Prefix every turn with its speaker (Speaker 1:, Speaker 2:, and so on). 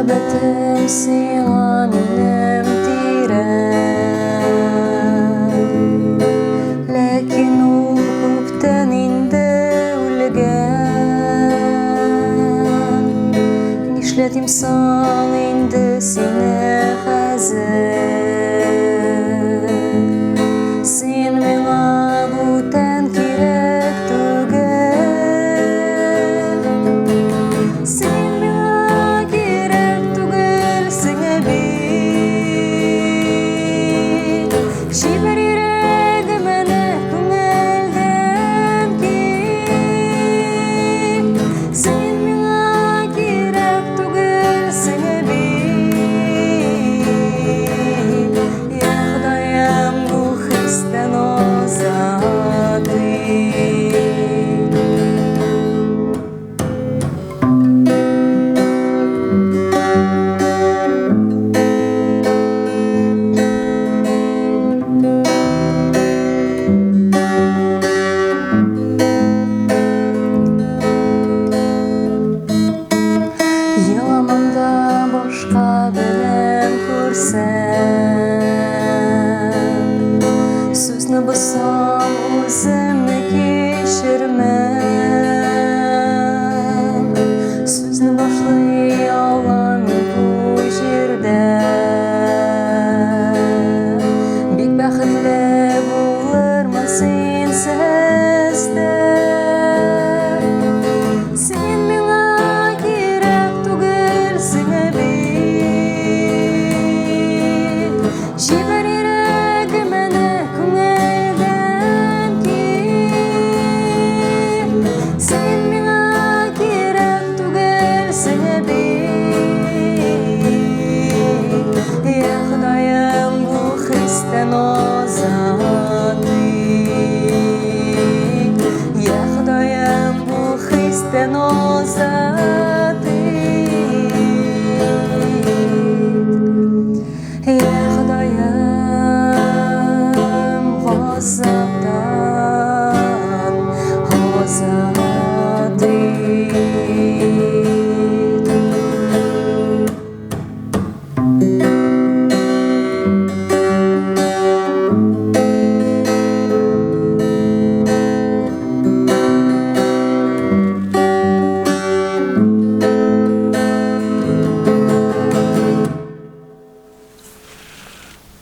Speaker 1: Мәхәббәтем сиңа минем тирән. Ләкин ул күптән инде үлгән. Нишләтим соң инде сине хәзер? Син миңа бүтән кирәк түгел. Син миңа кирәк түгелсең, әби. Чибәр йөрәгемне күңелдән кит. Син миңа кирәк түгелсең, әби. Я Ходаем, бу хистән азат ит. Еламам да башка белән күрсәм, сүзне бозсам, үземне кичермәм. Сүзне баш